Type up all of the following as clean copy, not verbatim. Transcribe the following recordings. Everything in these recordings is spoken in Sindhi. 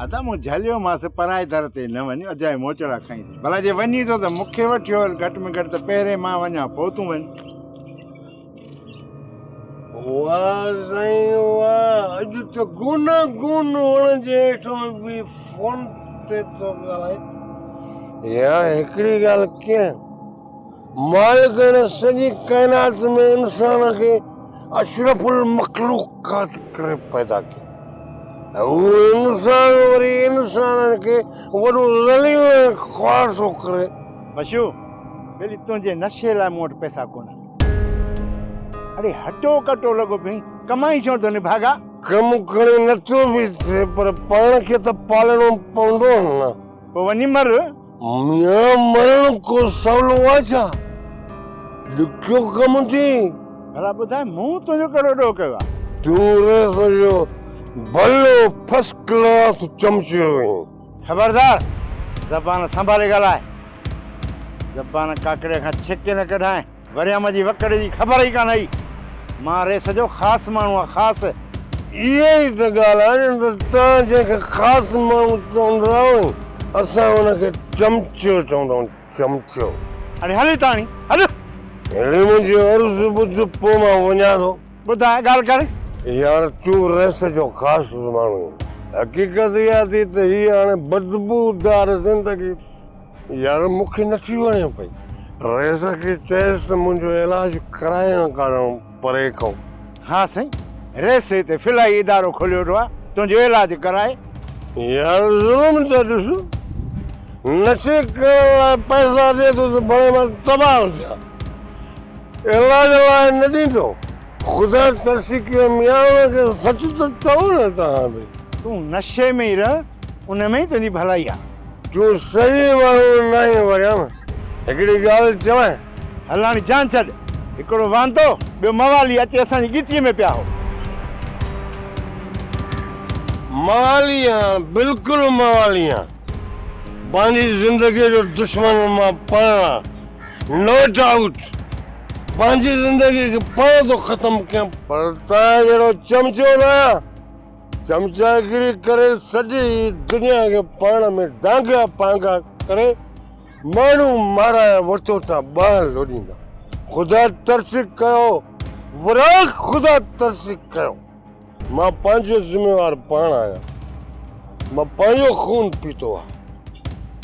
ادا مون جهليومانس پرائي در تي نه وڃ اجائي موچڙا کائيندين. ڀلا جي وڃين ٿو ته مون کي وٺيو هل گهٽ ۾ گهٽ ته پهرين مان وڃان پوء تون وڃ. واهه سائين واهه اڄ ته گونا گون وڻ جي هيٺان به فون تي ٿو ڳالهائين. يار هڪڙي ڳالهه ڪيان مالڪ هن سڄي ڪائنات ۾ انسان کي اشرف المخلوقات ڪري پيدا ڪيو ۽ اهو انسان وري انسانن کي وڏو ذليل ۽ خوار ٿو ڪري. بشو، ٻيلي تنهنجي نشي لاء مون وٽ پئسا ڪونهن. اڙي هٽو ڪٽو لڳو پيو آهين، ڪمائين ڇو ٿو نڀاڳا؟ ڪم کڻي نٿو به ٿئي پر پاڻ کي ته پالڻو پوندو نه. پوء وڃي مر. ميان مرڻ ڪو سولو آ ڇا؟ ڏکيو ڪم ٿئي. ڀلا ٻڌاء مون تنهنجو ڪهڙو ڏوهه ڪيو آ؟ تون ريس جو ڀلو فرسٽ ڪلاس چمچو آهين. خبردار! زبان سنڀالي ڳالهاء. زبان ڪاڪڙي کان ڇڪي نه ڪڍانء. وريام جي وڪڙ جي خبر ئي ڪانه هئي. مان ريس جو خاص ماڻهو آهيان، خاص. اها ئي ته ڳالهه آهي نه ته توهان جنهن کي خاص ماڻهو چوندا آهيو ني، اسان ان کي چمچو چوندا آهيون، چمچو. اڙي هل هتان هاڻي، هل. هلي منهنجو عرض ٻڌ، پوء مان وڃان ٿو. ٻڌاء، ڳالهه ڪر. يار تون ريس جو خاص ماڻهو آهين. حقيقت اها ٿي ته هيء هاڻي بدبودار زندگي يار مون کي نٿي وڻي پئي. رئيس کي چيس ته منهنجو علاج ڪرائي نه ڪاڙهڻ پري کان. ها سائين، رئيس هتي فلاحي ادارو کوليو ويٺو آهي، تنهنجو علاج ڪرائي. يار ظلم ته ڏس، نشي ڪرڻ لاء پئسا ڏي ٿو ته ڀلي مان تباهه ٿيان، علاج لاء نه ڏيندو. خدا ترسي ڪيو ميان ان کي سچ ته چئو نه توهان به. تون نشي ۾ ئي رهه، ان ۾ ئي تنهنجي ڀلائي آهي. تون صحيح ماڻهو ناهين وريام، هڪڙي ڳالهه چوانء؟ هل هاڻي جان ڇڏ، هڪڙو واندو ٻيو موالي اچي اسان جي ڳچيء ۾ پيا هو. موالي آهيان، بلڪل موالي آهيان، پنهنجي زندگيء جو دشمن مان پاڻ آهيان، نو ڊائوٽ، پنهنجي زندگيء کي پاڻ ٿو ختم ڪيان، پر توهان جهڙو چمچو نه آهيان. چمچاگيري ڪري سڄي دنيا کي پاڻ ۾ ڊانگا پانگا ڪري ماڻهو مارائي وتو ٿا ٻانهن لوڏيندا. خدا ترسي ڪيو وراڪ خدا ترسي ڪيو. مان پنهنجو ذميوار پاڻ آهيان. مان پنهنجو خون پيتو آهي.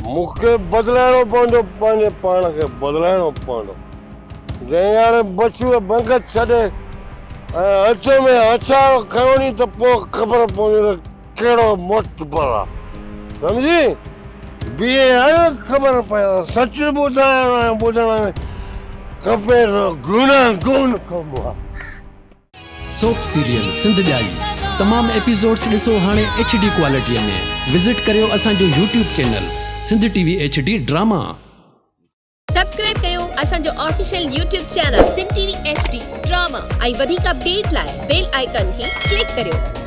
مون کي بدلائڻو پوندو پنهنجي پاڻ کي بدلائڻو پوندو. جنهن هاڻي بڇوء ڀنگ ڇڏي ۽ هٿ ۾ هٿيار کنيو ني ته پوء خبر پوندي ته ڪهڙو معتبر آ. سمجهي؟ بيهي هاڻي خبر پئي ته سچ ٻڌائڻ ۽ ٻڌڻ ۾ کپي ته گوناگون ڪم آ. سوپ سيريل سنڌ ڄائي تمام ايپيسوڊس ڏسو هاڻي ايڇ ڊي ڪوالٽي ۾ وزٽ ڪريو اسان جو YouTube channel Sindh T V H D drama. Subscribe ڪيو اسان جو official YouTube channel Sindh T V H D drama ۽ وڌيڪ اپڊيٽ لاء بيل آئيڪان کي ڪلڪ ڪريو.